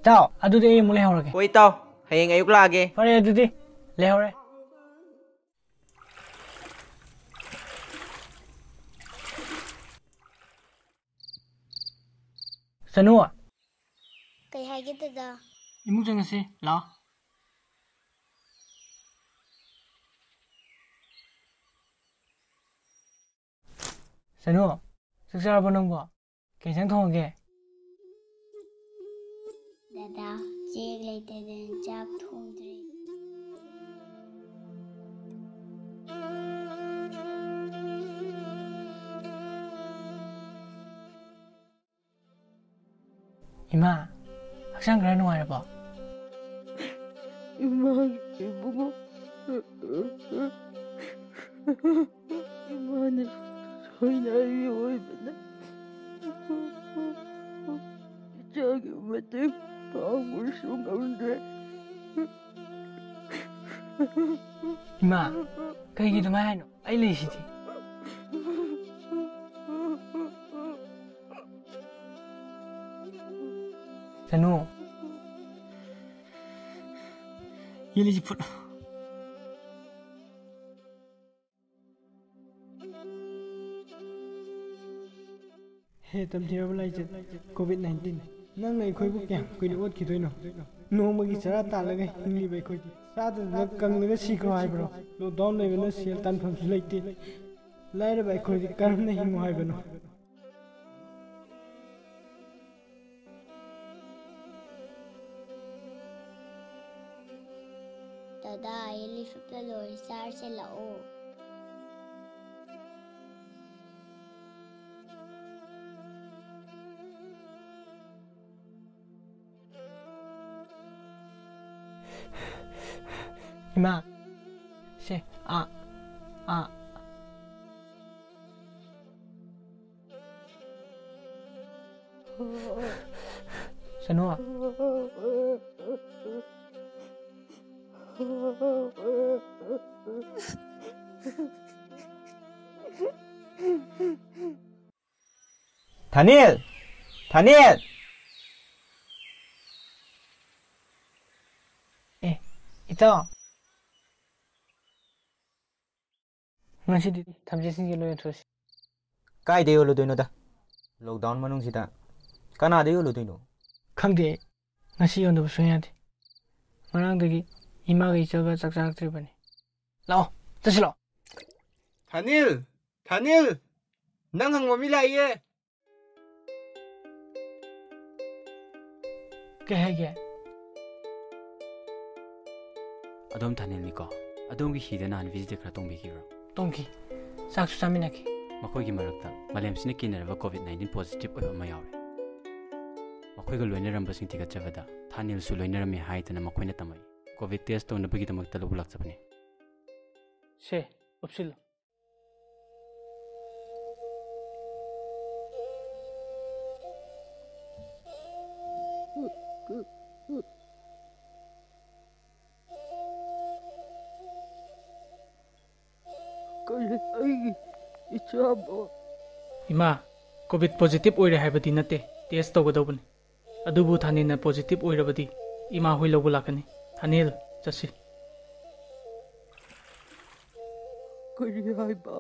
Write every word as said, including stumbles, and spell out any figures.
ꯏꯇꯥꯎ, ꯑꯗꯨꯗꯤ ꯑꯩ ꯑꯃꯨꯛ ꯂꯩꯍꯧꯔꯒꯦ꯫ ꯍꯣꯏ ꯏꯇꯥꯎ, ꯍꯌꯦꯡ ꯑꯌꯨꯛ ꯂꯥꯛꯑꯒꯦ꯫ ꯐꯔꯦ ꯑꯗꯨꯗꯤ, ꯂꯩꯍꯧꯔꯦ꯫ ꯁꯅꯨ꯫ ꯀꯩ ꯍꯥꯏꯒꯦ ꯗꯗꯥ? ꯏꯃꯨꯡ ꯆꯪꯉꯁꯤ, ꯂꯥꯛꯑꯣ꯫ ꯁꯅꯨ, ꯆꯥꯛ ꯆꯥꯔꯕꯣ ꯅꯪꯕꯣ? ꯀꯩ ꯏꯟꯁꯥꯡ ꯊꯣꯡꯉꯒꯦ? ꯗꯗꯥ, ꯆꯦꯡ ꯂꯩꯇꯗꯅ ꯆꯥꯛ ꯊꯣꯡꯗ꯭ꯔꯦ꯫ ꯏꯃꯥ, ꯍꯛꯆꯥꯡ ꯈꯔ ꯅꯨꯡꯉꯥꯏꯔꯕꯣ? ꯏꯃꯥꯒꯤ ꯏꯕꯨꯡꯉꯣ꯫ ꯏꯃꯥꯅ ꯁꯣꯏꯅꯥꯏꯕꯤ ꯑꯣꯏꯕꯅ ꯏꯆꯥꯒꯤ ꯃꯇꯦꯡ ꯄꯥꯡꯕꯁꯨ ꯉꯝꯗ꯭ꯔꯦ꯫ ꯏꯃꯥ, ꯀꯩꯒꯤ ꯑꯗꯨꯃꯥꯏ ꯍꯥꯏꯅꯣ? ꯑꯩ ꯂꯩꯁꯤꯗꯤ꯫ ꯁꯅꯨ꯫ ꯌꯦꯜꯂꯤꯁꯤ ꯐꯨꯠ꯫ ꯍꯦ ꯇꯝꯊꯤꯔꯕ ꯂꯥꯏꯆꯠ, ꯀꯣꯚꯤꯗ ꯅꯥꯏꯟꯇꯤꯟ, ꯅꯪꯅ ꯑꯩꯈꯣꯏꯕꯨ ꯀꯌꯥꯝ ꯀꯨꯏꯅ ꯑꯣꯠꯈꯤꯗꯣꯏꯅꯣ? ꯅꯣꯡꯃꯒꯤ ꯆꯔꯥ ꯇꯥꯜꯂꯒ ꯍꯤꯡꯂꯤꯕ ꯑꯩꯈꯣꯏꯗꯤ ꯆꯥꯗꯗꯅ ꯀꯪꯂꯒ ꯁꯤꯈ꯭ꯔꯣ ꯍꯥꯏꯕ꯭ꯔꯣ? ꯂꯣꯛꯗꯥꯎꯟ ꯂꯩꯕꯅ ꯁꯦꯜ ꯇꯥꯟꯐꯝꯁꯨ ꯂꯩꯇꯦ꯫ ꯂꯥꯏꯔꯕ ꯑꯩꯈꯣꯏꯗꯤ ꯀꯔꯝꯅ ꯍꯤꯡꯉꯨ ꯍꯥꯏꯕꯅꯣ? ꯗꯗꯥ, ꯑꯦꯂꯤꯐꯦꯟꯠ ꯂꯣꯏꯔꯦ, ꯆꯥꯔꯁꯦ ꯂꯥꯛꯑꯣ꯫ ꯏꯃꯥ, ꯁꯦ, ꯑꯥ, ꯑꯥ꯫ ꯁꯅꯨ꯫ ꯊꯥꯅꯤꯜ! ꯊꯥꯅꯤꯜ! ꯑꯦ, ꯏꯇꯥꯎ꯫ ꯉꯁꯤꯗꯤ ꯊꯝꯆꯦꯠꯁꯤꯡꯁꯦ ꯂꯣꯏ ꯌꯣꯟꯊꯣꯛꯑꯁꯤ꯫ ꯀꯥꯏꯗ ꯌꯣꯜꯂꯨꯗꯣꯏꯅꯣꯗ? Lockdown ꯃꯅꯨꯡꯁꯤꯗ ꯀꯅꯥꯗ ꯌꯣꯜꯂꯨꯗꯣꯏꯅꯣ? ꯈꯪꯗꯦ ꯑꯩ꯫ ꯉꯁꯤ ꯌꯣꯟꯗꯕ ꯁꯨꯡꯌꯥ ꯌꯥꯗꯦ꯫ ꯉꯔꯥꯡꯗꯒꯤ ꯏꯃꯥꯒ ꯏꯆꯜꯒ ꯆꯥꯛ ꯆꯥꯔꯛꯇ꯭ꯔꯤꯕꯅꯤ꯫ ꯂꯥꯛꯑꯣ, ꯆꯠꯁꯤ ꯂꯥꯛꯑꯣ꯫ ꯊꯥꯅꯤꯜ! ꯊꯥꯅꯤꯜ! ꯅꯪ ꯍꯪꯕ ꯃꯤ ꯂꯥꯛꯏꯌꯦ! ꯀꯩ ꯍꯥꯏꯒꯦ? ꯑꯗꯣꯝ ꯊꯥꯅꯤꯜꯅꯤꯀꯣ? ꯑꯗꯣꯝꯒꯤ ꯍꯤꯗ ꯅꯍꯥꯟ ꯚꯤꯖꯤꯠ ꯈꯔ ꯇꯣꯡꯕꯤꯈꯤꯕ꯭ꯔꯣ? ꯇꯣꯡꯈꯤ꯫ ꯆꯥꯛꯁꯨ ꯆꯥꯃꯤꯟꯅꯈꯤ꯫ ꯃꯈꯣꯏꯒꯤ ꯃꯔꯛꯇ ꯃꯥꯂꯦꯝꯁꯤꯅ ꯀꯤꯅꯔꯕ COVID nineteen positive ꯑꯣꯏꯕ ꯑꯃ ꯌꯥꯎꯔꯦ꯫ ꯃꯈꯣꯏꯒ ꯂꯣꯏꯅꯔꯝꯕꯁꯤꯡ ꯊꯤꯒꯠꯆꯕꯗ ꯊꯥꯅꯤꯜꯁꯨ ꯂꯣꯏꯅꯔꯝꯃꯤ ꯍꯥꯏꯗꯅ ꯃꯈꯣꯏꯅ ꯇꯝꯃꯛꯏ꯫ COVID test ꯇꯧꯅꯕꯒꯤꯗꯃꯛꯇ ꯂꯧꯕ ꯂꯥꯛꯆꯕꯅꯤ꯫ ꯁꯦ, ꯎꯞꯁꯤꯜꯂꯨ꯫ ꯀꯔꯤ ꯑꯩꯒꯤ ꯏꯆꯥꯕꯨ? ꯏꯃꯥ, COVID positive ꯑꯣꯏꯔꯦ ꯍꯥꯏꯕꯗꯤ ꯅꯠꯇꯦ, test ꯇꯧꯒꯗꯧꯕꯅꯤ꯫ ꯑꯗꯨꯕꯨ ꯊꯥꯅꯤꯜꯅ positive ꯑꯣꯏꯔꯕꯗꯤ ꯏꯃꯥ ꯍꯣꯏ ꯂꯧꯕ ꯂꯥꯛꯀꯅꯤ꯫ ꯊꯥꯅꯤꯜ, ꯆꯠꯁꯤ꯫ ꯀꯔꯤ ꯍꯥꯏꯕ?